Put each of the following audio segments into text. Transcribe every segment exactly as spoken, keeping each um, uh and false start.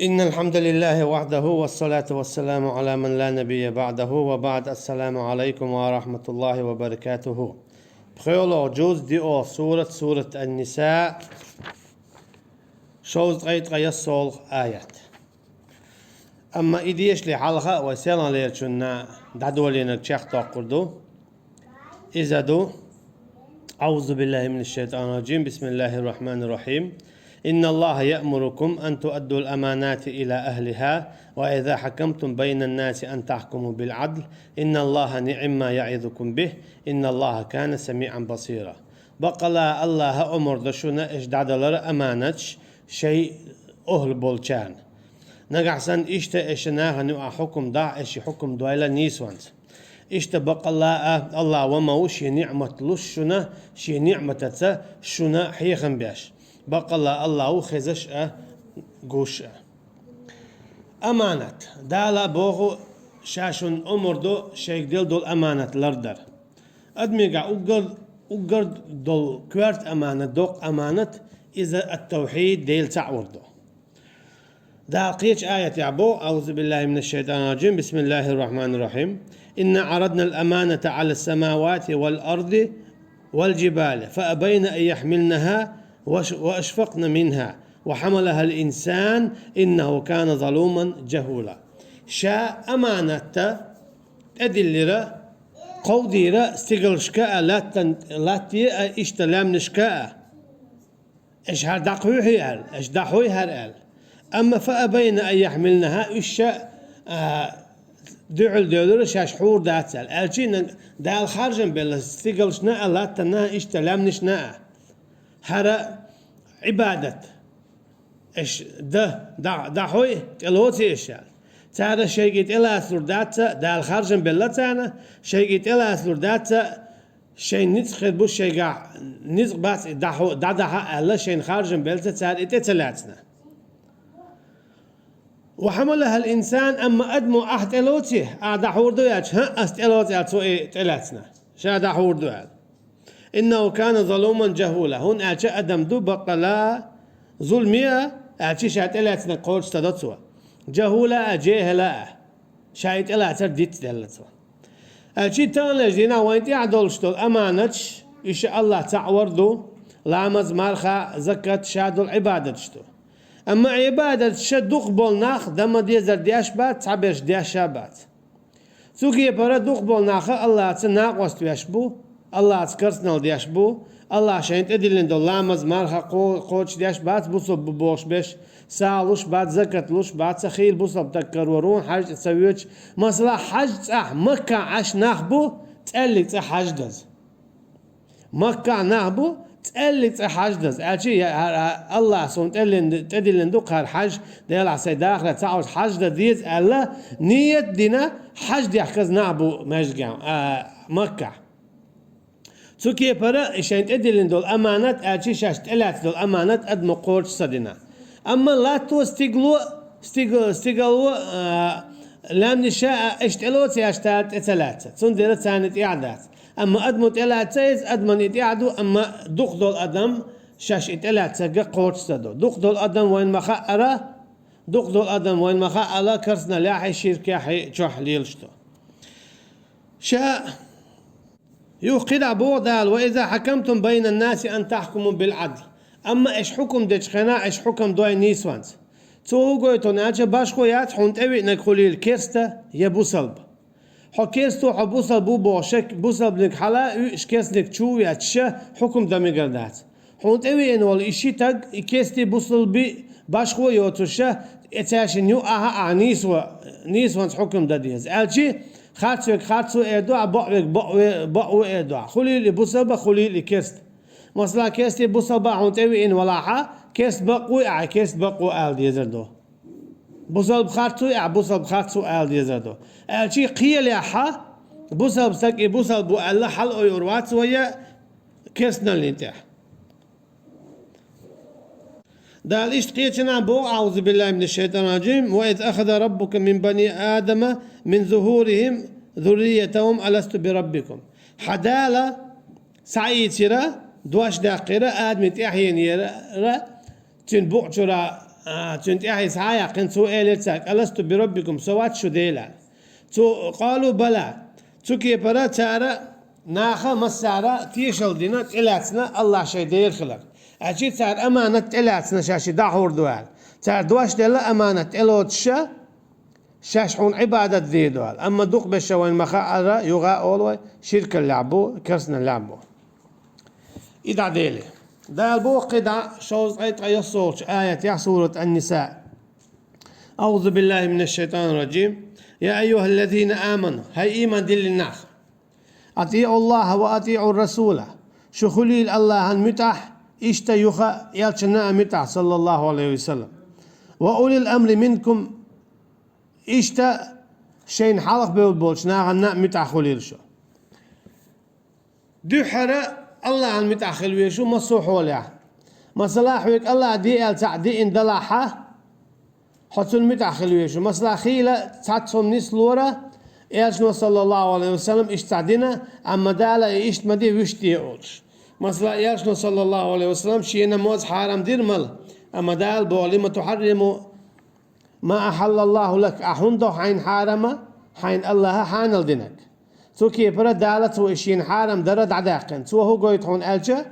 إن الحمد لله وحده والصلاة والسلام على من لا نبي بعده وبعد. السلام عليكم ورحمة الله وبركاته. ПхоьалгӀа жуз, диъолгӀа сурат, сурат Ан-Ниса, шовзткъеи ткъеи ялхлагӀа аят. Амма и дешале хьалха а вай селханлерчунна дӀадоладеннарг чакхдоаккхар ду. Иза ду: أعوذ بالله من الشيطان الرجيم. بسم الله الرحمن الرحيم. إن الله يأمركم أن تؤدوا الأمانات إلى أهلها وإذا حكمتم بين الناس أن تحكموا بالعدل إن الله نعما يعظكم به إن الله كان سميعا بصيرا. Бакъалла АллахӀа омар ду шуна аш дӀадалар аманаташ шоай охӀла болчарна. Нагахь санна иштта аш нахана юкъахь хьукам дахь, аш хьукам дойла нийсонца. Иштта бакъалла а АллахӀ ва ма ву шен ниӀмат луш шуна, шен ниӀматаца шуна хьехам беш. Бакъалла АллахӀ ву хезаш а, гуш а. Аманат. Дала боху, ша шуна омар ду шайга делла долу аманат лардар. Адамегахь уггар, уггар долу коьрта аманат, доккха аманат, иза ат-тавхьид, Дела цхьаъ вар ду. Дала кхечу аятехь боху: أعوذ بالله من الشيطان الرجيم. بسم الله الرحمن الرحيم. إنا عرضنا الأمانة على السماوات والأرض والجبال فأبين أن يحملنها وأش-، وأشفقن منها وحملها الإنسان إنه كان ظلوما جهولا. Ша аманатта тӀедиллира, кховдийра стигалшка а, латтан-, латте а, иштта лаьмнашка а. Аш хӀара дӀакхуьйхьий аьлла, аш дӀахьуй хӀара аьлла. Амма فأبين أن يحملنها, уьш ша, а, дуьхьал девлира, шаьш хьур дац аьлла. Аьлчи наг-, Дала харжам белла стигалшна а, латтана а, иштта лаьмнашна а. ХӀара Ӏибадат. Аш да, да, дӀахьуй, тӀелоций аш аьлла. Цара шайга тӀелацалур дац, Дала харжам белла царна, шайга тӀелацалур дац, шайн ницкъ хир бу шайгахь, ницкъ бац и дӀахьу-, дӀадахьа аьлла, шайна харжам белла цара и тӀе ца лаьцна. وحملها الإنسان, амма адамо ахь тӀелоций, ахь дӀахьур ду аьлча, хӀаъ, ас тӀелоцу аьлла, цо и тӀелаьцна. Ша дӀахьур ду аьлла. إنه كان ظلوما جهولا. ХӀунда аьлча адам ду баккъала зуламе а, аьлчи ша тӀелаьцнарг кхочуш ца до цо. جهولا а, جاهلا а. Ша и тӀелацар диц делла цо. Аьлчи таханлерчу дийнахь вайн тӀехь долуш долу аманаташ, уьш АллахӀ цхьаъ вар ду, ламаз, марха, закат, ша долу Ӏибадаташ ду. Амма Ӏибадаташ ша дукхахболу нах дан ма дезар деш бац, цхьаберш деш а бац. Цу кепара дукхахболу нах АллахӀца накъост веш бу, АллахӀца керстанал деш бу, АллахӀа шайна тӀедиллина долу ламаз, марха кхо-, кхочушдеш бац, бусалба бу бохуш берш, сагӀа луш бац, закат луш бац, ца хийла бусалба стаг карор ву, хьаьж цӀа ца воьдуш. Масала, хьаьж цӀахь Маккахь Ӏаш нах бу, цӀеллиг цӀа хьаьж даза. Маккахь нах бу, цӀеллиг цӀа хьаьж даза. Аьлчи я, хӀара, АллахӀа суна тӀеллин-, тӀедиллина ду кхара хьаьж, Делахь сайн дахарехь ца Ӏаш хьаьж дан деза аьлла, ният дина, хьаьж дехказа нах бу маьждигехь, а, Маккахь. Цу кепара и шайн тӀедиллина долу аманат, аьлчи шаьш тӀелаьцна долу аманат адамо кхочуш ца дина. Амма латто, стигло, стиг-, стигалло, а, лаьмнаша а, аш тӀелоций аьлча, цара тӀе ца лаьцна. Цундела царна и тӀехь дац. Амма адамо тӀелаьцна иза, адаман и тӀехь ду, амма дукхадолу адам шаьш и тӀелаьцнарг кхочуш ца до. Дукхадолу адам вайна ма хаъара, дукхадолу адам вайна ма хаъала, керстаналлехь а, ширкехь а чохь лелаш ду. Ша Юха кхидӀа боху Дала: وإذا حكمتم بين الناس أن تحكموا بالعدل. Амма аш хьукам дечу хенахь, аш хьукам дой нийсонца. Цо хӀун гойту аьлча, башхо яц хьуна тӀевиънарг, хуьлийла керста я бусалба. Хьо керста ву, хьо бусалба ву бохуш, бусалбаниг хьала а уьйуш, керстаниг чу а ветташ, ша хьукам дан мегар дац. Хьуна тӀевеана волу и ши стаг, и керстий, бусалбий башхо а йоцуш, ша, э, цаьршинна юкъахь а ахь нийсо-, нийсонца хьукам дан деза. Аьлчи, харц верг харц ву эр ду ахь, бакъ верг бакъ ве-, бакъ ву эр ду ахь. Хуьлийла и бусалба, хуьлийла и керста. Масала, керстий, бусалба хьуна тӀевеана валахь, керста бакъ вуй ахь, керста бакъ ву ала дезар ду. Бусалба харц вуй ахь, бусалба харц ву ала дезар ду. Аьлчи, кхелехь, бусалба стаг и бусалба ву аьлла, хьала ойур вац вай керстаналлин тӀехь. Дала иштта кхечанхьа боху: أعوذ بالله من الشيطان الرجيم. وإذ أخذ ربك من بني آدم من ظهورهم ذريتهم ألست بربكم. Хьан Дала схьаийцира, дош даьккхира Адаман тӀаьхьенера, цуьнан букъ чуьра а, цуьнан тӀаьхье схьа а яьккхина, цо элира цаьрга: «Аласту би раббикум, со вац шун Дела?» Цо, къалу бала. Цу кепара цара наха массара тешал дина, тӀелаьцна АллахӀ шайн Дела хилар. Аьлча цара аманат тӀелаьцна, шаьш и дӀахьур ду аьлла. Цара дош делла аманат тӀелоцуша, шаьш хьуна Ӏибадат дийр ду аьлла. Амма дукхахберш вайна ма хаъара, юха а олу вай, ширкаллехь бу, керстаналлехь бу. И дӀа Дела. Дала боху кхидӀа шовзткъе ткъайоьссолгӀачу аятехь сурат Ан-Ниса. أعوذ بالله من الشيطان الرجيم. يا أيها الذين آمنوا, хӀай ийман диллина нах. أطيعوا الله وأطيعوا الرسول. Шу хуьлийла АллахӀан муьтӀахь, иштта юха элчанна а муьтӀахь, саллаллаху Ӏалайхи ва саллам. وأولي الأمر منكم. Иштта шайна хьалха бевлла болчу нахана а муьтӀахь хуьлийла шу. Дуьххьара АллахӀан муьтӀахь хила везаш ву массо а хьолехь. Масала, хьоьга АллахӀа де аьлла цхьаъ диъна далахьа, хьо цунна муьтӀахь хила везаш ву. Масала, хийла цхьацца хӀума нислора, элчано, саллаллаху Ӏалайхи ва саллам, иштта цхьаъ дина, амма Дала и иштта ма де, вуьшта де олуш. Масала, элчано, саллаллаху Ӏалайхи ва саллам, шена моз хьарам дира мала, амма Дала боху: «Лима тухьарриму ма ахьаллаллаху лак», ахь хӀунда до хьайна хьарама, хьайна АллахӀа хьанал динарг? Цу кепара Дала цо и шена хьарам дара дӀадаьккхина. Цо хӀун гойту хьуна аьлча,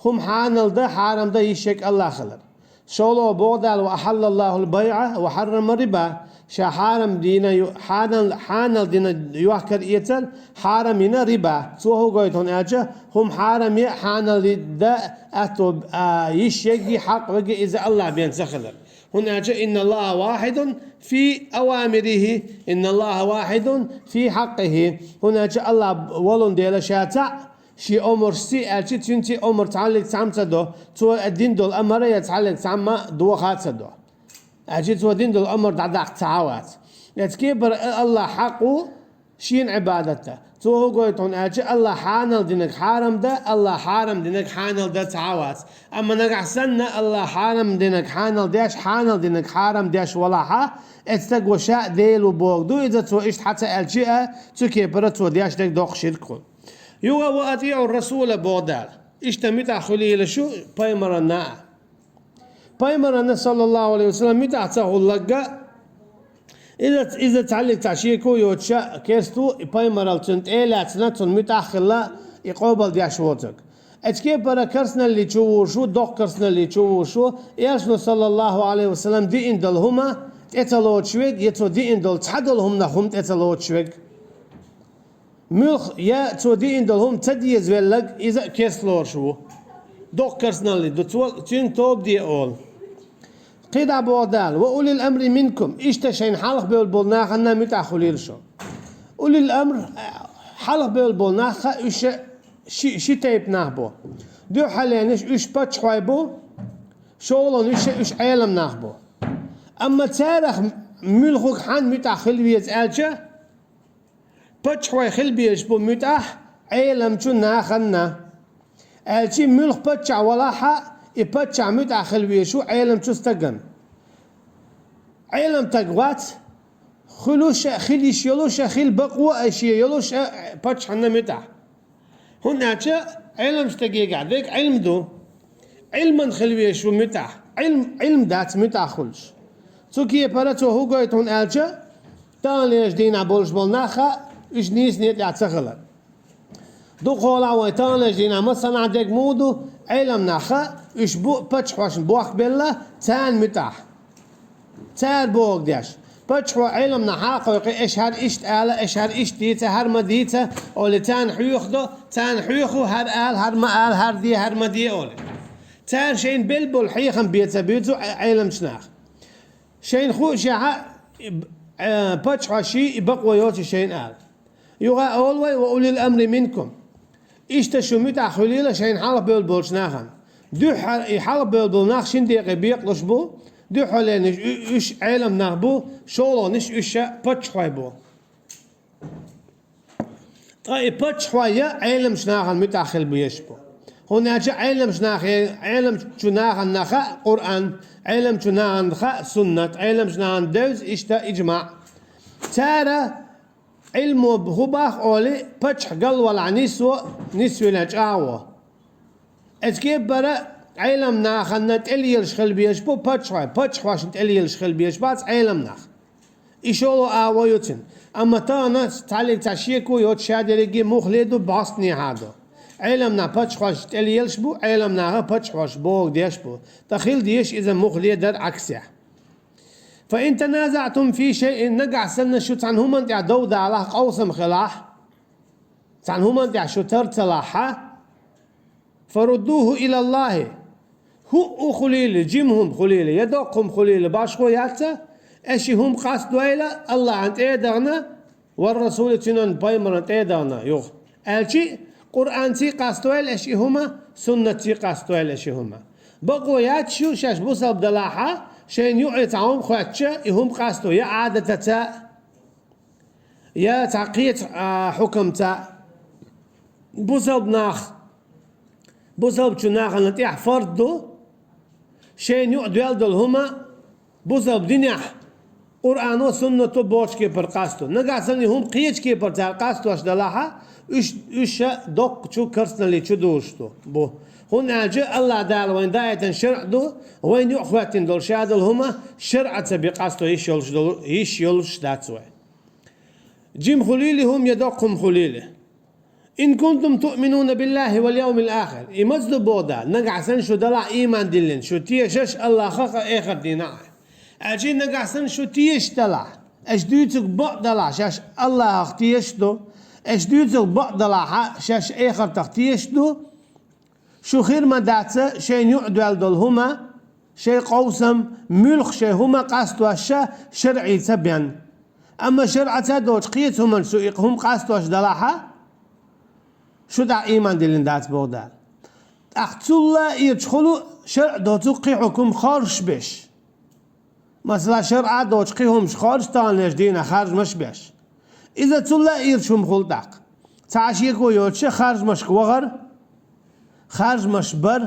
хӀума хьанал дан, хьарам дан йиш ерг АллахӀ хилар. ШолгӀа боху Дала: «Ва ахьаллаллахул байӀа ва хьаррама риба». Ша хьарам дина ю-, хьанал, хьанал дина йохкар эцар, хьарам йина риба. Цо хӀун гойту хьуна аьлча, хӀума хьарам е хьанал дан аьтто, а, йиш егги, хьакъ вегги иза АллахӀ бен ца хилар. ХӀунда аьлча: «Инна Аллаха вахьидун фи авамирихи, инна Аллаха вахьидун фи хьаккъихи». ХӀунда аьлча АллахӀ волун Дела ша цхьаъ, шен омаршций аьлча, цуьнций омар цхьаллиг цхьамма ца до, цо дина долу амара я цхьаллиг цхьамма доха а ца до. Аьлча цо дина долу амар дӀадаккха цхьа а вац. Эцу кепара АллахӀ хьакъ ву, шена Ӏибадат дан. Цо хӀун гойту хьуна аьлча, АллахӀ хьанал динарг хьарам дан, АллахӀ хьарам динарг хьанал дан цхьа а вац. Амма нагахь санна АллахӀ хьарам динарг хьанал деш, хьанал динарг хьарам деш валахьа, эцу стага ша а Дела ву боху ду иза, цо иштта хьан ца аьлча а, цу кепара цо деш дерг доккха ширк хуьлу. Юха: «Ва атиӀу расула», боху Дала. Иштта муьтӀахь хуьлийла шу пайхамаранна а. Пайхамаранна, саллаллаху Ӏалайхи ва саллам, муьтӀахь ца хуьлларг а, иза, иза цхьаллиг цхьа шеко а йоцуша керста ву, и пайхамаралла цуьнан тӀе а лаьцна, цунна муьтӀахь а хилла, и къобалдеш воцург. Эцу кепара керстаналли чу вуьйш ву, доккха керстаналли чу вуьйш ву, элчано, саллаллаху Ӏалайхи ва саллам, диъна долу хӀума тӀе ца лоцуш верг, я цо диъна долу цхьадолу хӀуманах хӀума тӀе ца лоцуш верг. Муьлх я цо диъна долу хӀума ца деза велларг, иза а керста лоруш ву. Доккха керстаналли ду цо, цуьнга тоба де олу. КхидӀа боху Дала: «Ва улил амри минкум», иштта шайна хьалха бевлла болу нахана муьтӀахь хуьлийла шу. Улил амр, хьалха бевлла болу нах, уьш ши, ши тайпа нах бу. Дуьххьаленаш уьш паччахьой бу, шолгӀанаш уьш Ӏелам нах бу. Амма царах муьлххачуьнга хьан муьтӀахь хила веза аьлча, паччахьой хила безаш бу муьтӀахь Ӏеламчу нахана. Аьлча муьлхха паччахь валахьа, и паччахь муьтӀахь хила везаш ву Ӏеламчу стагана. Ӏелам стаг вац, хуьлуш а, хила йиш йолуш а, хила бакъо а шен йолуш а паччахьна муьтӀахь. ХӀунда аьлча Ӏелам стагегахь дерг Ӏилм ду. Ӏилман хила везаш ву муьтӀахь. Ӏилм, Ӏилм дац муьтӀахь хуьлуш. Цу кепара цо хӀун гойту хьуна аьлча, таханлерчу дийнахь болуш болу нах а, уьш нийсане тӀехь ца хилар. Дукхахьолахь вайн таханлерчу дийнахь массанхьа дерг муха ду, Ӏелам нах а, уьш бу паччахьошна бохк белла, царна муьтӀахь. Цара бохург деш. Паччахьо Ӏелам нах хьакхойкху, аша хӀара иштта ала, аша хӀара иштта дийца, хӀара ма дийца, олий царна хьоьху до, царна хьоьху, хӀара ала, хӀара ма ала, хӀара де, хӀара ма де, олий. Цара шайна белла болу хьехам бен ца буьйцу Ӏе-, Ӏеламчу наха. Шайна хуушехьа, э, паччахьо ший и бакъо йоцу шайна ала. Юха а олу вай: «Ва улил амри минкум». Иштта шу муьтӀахь хуьлийла шайна хьалха бевлла болчу нахана. Дуьххьара и хьалха бевлла болу нах шина декъе бекъалуш бу, дуьххьаленаш у-, уьш Ӏелам нах бу, шолгӀанаш уьш ша паччахьой бу. Ткъа и паччахьой я Ӏеламчу нахана муьтӀахь хила безаш бу. ХӀунда аьлча Ӏеламчу нахе-, Ӏеламчу нахана хаьа Къуръан, Ӏеламчу нахана хаьа суннат, Ӏеламчу нахана девза иштта иджмаӀ. Цара Ӏилмо хӀун боху олий, паччахь галвалахь нисво, нисвелахь чӀагӀо. Эцу кепара Ӏеламнахана тӀелелаш хила безаш бу паччахьой, паччахьошна тӀелелаш хила безаш бац Ӏеламнах. И шолгӀа агӀо ю цун. Амма тахана цхьаллиг цхьа шеко йоцуш ша дерриге муххале ду, бӀостанехьа ду. Ӏеламнах паччахьошна тӀелелаш бу, Ӏеламнаха паччахьош бохург деш бу. ТӀаккха хила дезаш иза муххале дар Ӏаксехь. فإن تنازعتم في شيء, нагахь санна шу цхьана хӀуманна тӀехь дов далахь, къовсам хилахь, цхьана хӀуманна тӀехь шу тар ца лахь, فردوه إلى الله. ХӀуъу хулийла, жима хӀума хулийла, я доккха хӀума хулийла, башхо яц, аша и хӀума къастадойла АллахӀана тӀе а дахана, والرسول, цуьнан пайхамарна тӀе а дахана юха. Аьлчи, Къуръанций къастадойла аша и хӀума, суннатций къастадойла аша и хӀума. Бакъо яц шу шаьш бусалба далахьа, шайна юкъе цхьа хӀума хоьттича, и хӀума къасто, я Ӏадатаца, я цхьа кхечу, а, хьукамца. Бусалба нах, бусалбачу нахана тӀехь фард ду, шайна юкъа доьлла долу хӀума бусалба динехь Къуръано, суннато бохучу кепара къасто. Нагахь санна и хӀума кхечу кепара цара къастош далахьа, уьш, уьш ша доккхачу карсналлин чу дузуш ду, бу. ХӀунда аьлча АллахӀ Дала вайна даийтина шарӀ ду, вайна юкъахӀоьттина долу ша долу хӀума шарӀаца бен къасто йиш йолуш долу, йиш йолуш дац вай. Жима хулийла хӀума я доккха хӀума хулийла. إن كنتم تؤمنون بالله واليوم الآخر. И маца ду боху Дала, нагахь санна шу далахь ийман диллина, шу тешаш АллахӀах а, эхарт дийнахь а. Аьлчи нагахь санна шу тешаш далахь, аша дуьйцург бакъ далахь, шаьш АллахӀах тешаш ду, аша дуьйцург бакъ далахьа, шаьш эхартах тешаш ду, шу хир ма дац шайна юкъа доьлла долу хӀума, шайн къовсам, муьлхха шайн хӀума къастош шарӀица бен. Амма шарӀаца доцу кхечу хӀуманца шу и хӀума къастош далахьа, шу тӀаккха ийман диллина дац боху Дала. ТӀаккха цул а ирча хуьлу шарӀ доцу кхин хьукум хоржуш беш. Масала, шарӀа доцу кхин хӀумаш хоржуш таханлерчу дийнахь харжамаш беш. Иза цул а ирча хӀума хуьлу тӀаккха. Цхьа а шеко йоцуша харжамашка вахар, харжамаш бар,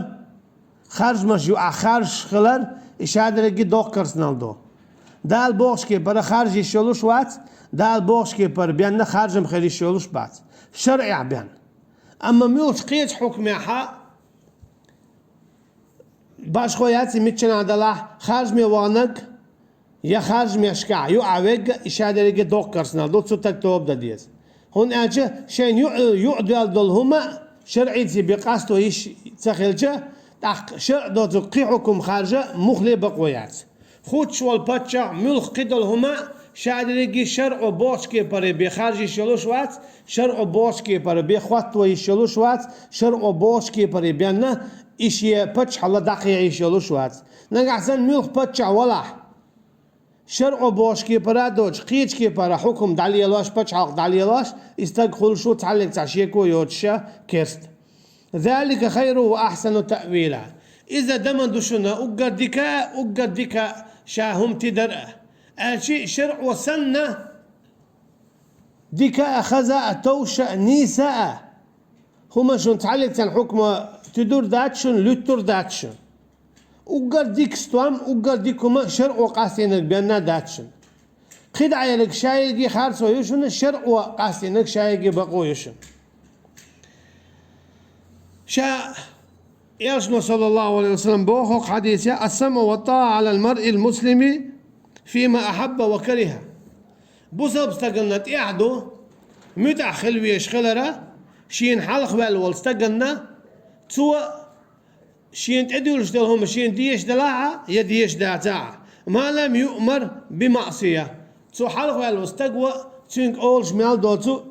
харжамаш юкъахь харжаш хилар, и ша дерриге доккха карсналла ду. Дала бохучу кепара харжа йиш йолуш вац, Дала бохучу кепара бенна харжам хир йиш йолуш бац. ШарӀехь бен. Амма муьлххачу кхечу хьукмехьа башхо яц и миччанахь далахь, харжаме ваханарг, я харжамешкахь юкъахь верг а, и ша дерриге доккха карсналла ду, цу стага тоба дан деза. ХӀунда аьлча шайна юкъа, юкъа доьлла долу хӀума шарӀица бен къасто йиш ца хилча, тӀаккха шарӀ доцург кхин хьукум харжа муххале бакъо яц. Хуттуш волу паччахь, муьлхха кхидолу хӀума ша дерриге шарӀо бохучу кепара бен харжа йиш йолуш вац, шарӀо бохучу кепара бен хӀотто йиш йолуш вац, шарӀо бохучу кепара бенна и шен паччахьалла дӀакхехьа йиш йолуш вац. Нагахь санна муьлхха паччахь валахь, шарӀо бохучу кепара а доцуш, кхечу кепара хьукум дӀалелош, пачхьалкх дӀалелош, и стаг хуьлуш ву цхьаллиг цхьа шеко йоцуша керста. ذلك خير وأحسن تأويلا. Иза дан ма ду шуна уггар дика а, уггар дика а ша хӀума тидар а. Аьлчи шарӀо санна, дика а, хаза а, товша а, нийса а хӀума шуна цхьаллиг цхьана хьукма туьдур дац шуна, луьттур дац шуна. Уггар дика стом, уггар дика хӀума шарӀо къастийнарг бенна дац шуна. КхидӀа ерриг шайгге харцо ю шуна, шарӀо къастийнарг шайгге бакъо ю шуна. Ша Элчано, саллаллаху алейхи ва саллям, боху хьадисехь: السمع والطاعة على المرء المسلم فيما أحب وكره. Бусалба стаганна тӀехь ду муьтӀахь хила везаш хилара, шена хьалхаваьлла волу стаганна, цо шена тӀедуьллуш долу хӀума шена дезаш делахь а, я дезаш дацахь а. ما لم يؤمر بمعصية. Цо хьалхаваьлла волу стаг ван, цуьнга олуш мел доцу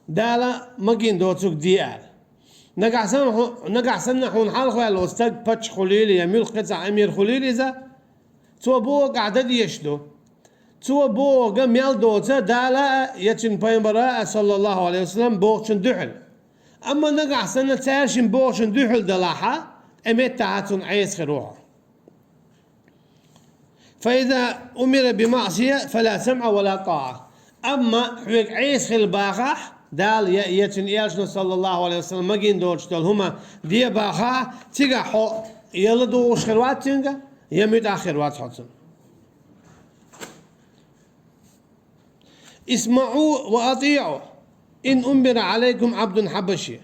Дала магийна доцург де аьлла. Нагахь санна хьу-, нагахь санна хьуна хьалхаваьлла волу стаг паччахь хуьлийла я муьлхха кхин цхьа эмир хуьлийла иза, цо бохург ахь дан дезаш ду. Цо бохург мел доцу Дала а, я цуьнан пайхамара а, саллаллаху алейхи ва саллям, бохучун дуьхьал. Амма нагахь санна цаьршимма бохучун дуьхьал далахьа, тӀе меттахьа цунна Ӏеса хир ву хьо. فإذا أمر بمعصية فلا سمع ولا طاعة. Амма хьоьга Ӏеса хила бахахь, Дала я, я цуьнан элчано, саллаллаху алейхи ва саллям, магийна доцуш долу хӀума де бахахь, цигахь хьо я ладугӀуш хир вац цуьнга, я муьтӀахь хир вац хьо цунна. اسمعوا وأطيعوا إن أمر عليكم عبد حبشي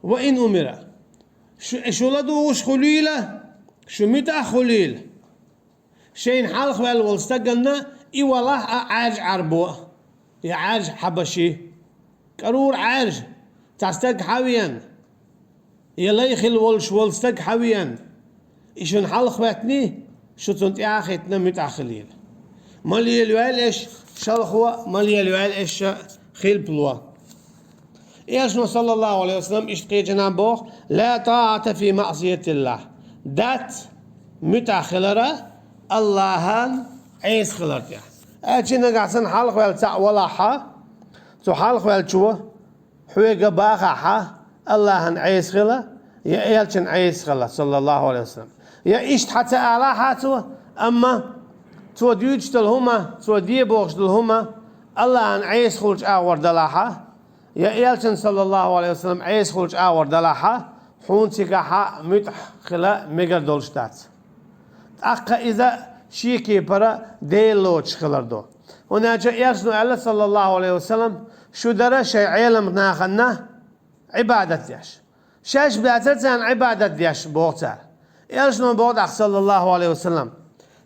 وإن أمر. Шу, шу ладугӀуш хуьлийла, шу муьтӀахь хуьлийла. Шайна хьалхаваьлла волу стаганна и валахь а Ӏаьржа Ӏарбо, я Ӏаьржа хьабаши, кӀарура Ӏаьржа, цхьа стаг хьавеана, я лай хилла волуш волу стаг хьавеана, и шуна хьалхаваьттиний, шу цунна тӀе а хӀиттина муьтӀахь хилийла. Ма лелайойла аш шалхо, ма лелайойла аш хилпало. Элчано, саллаллаху Ӏалайхи ва саллам, иштта кхечанхьа боху: «Ла тӀаӀата фи маӀсиятиллахь». Дац муьтӀахь хилар Аллахьан Ӏеса хилар тӀехь. Аьлча нагахь санна хьалхаваьлла цхьаъ валахьа, цу хьалхаваьллачо хьоьга бахахьа, Аллахьан Ӏеса хила, я элчан Ӏеса хила, саллаллаху Ӏалайхи ва саллам. Я иштта хьан ца алахьа цо, амма цо дуьйцуш долу хӀума, цо де бохуш долу хӀума Аллахьан Ӏеса хуьлучу агӀор далахьа, я элчан, саллаллаху Ӏалайхи ва саллам, Ӏеса хуьлучу агӀор далахьа, хьуна цигахьа муьтӀахь хила мегар долуш дац. ТӀаккха иза шен кепара Дела лоцуш хилар ду. ХӀунда аьлча элчано аьлла, саллаллаху Ӏалайхи ва саллам, шу дара шайн Ӏеламнахана Ӏибадат деш. Шаьш бацара царна Ӏибадат деш, боху цара. Элчано боху тӀаккха, саллаллаху Ӏалайхи ва саллам: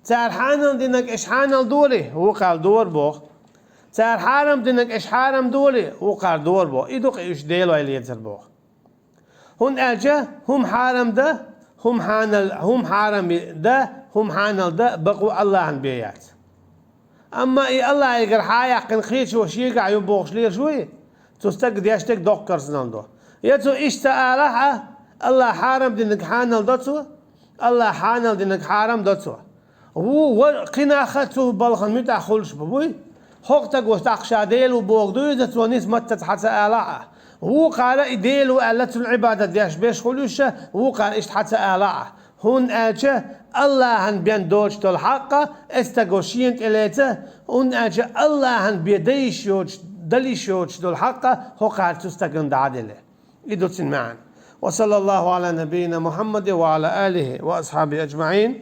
«Цара хьанал динарг аш хьанал долий?» Вукхара дора боху. «Цара хьарам динарг аш хьарам долий?» Вукхара дора боху. И ду-кх уьш Делой лецар боху. ХӀунда аьлча хӀума хьарам дан, хӀума хьанал, хӀума хьарам дан, хӀума хьанал дан бакъо Аллахьан бен яц. Амма и Аллахьигара хьа а яьккхина, кхечо шегахь ю бохуш лелаш вуй, цу стага деш дерг доккха карсанал ду. Я цо иштта ца алахь а, Аллахьа хьарам динарг хьанал до цо, Аллахьа хьанал динарг хьарам до цо. Ву ва кхин нах а цу балхана муьтӀахь хуьлуш бу буй? ХӀокху стага тӀаккха ша Дела ву боху дуй иза, цо нисматтаца хьан ца алахь а? Вукхара и Дела ву аьлла, цунна Ӏибадат деш берш хуьлуш а, вукхара иштта хьан ца алахь а? ХӀунда аьлча Аллахьан бен доцуш долу хьакъ а оцу стага шена тӀе леца, хӀунда аьлча Аллахьан бен дан йиш йоцуш, дала йиш йоцуш долу хьакъ а хӀокхара цу стагана дӀа а делла. И ду цуьнан маьӀна. Ва саллаллаху Ӏала набийина Мухьаммадин ва Ӏала алихи ва асхьабихи аджмаӀин.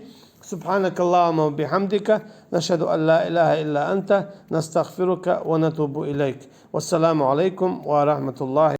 Субхьанакаллахумма ва бихьамдика, нашхаду ан ла илаха илла анта, настагъфирука ва натубу илайк. Вассаламу Ӏалайкум ва рахьматуллахи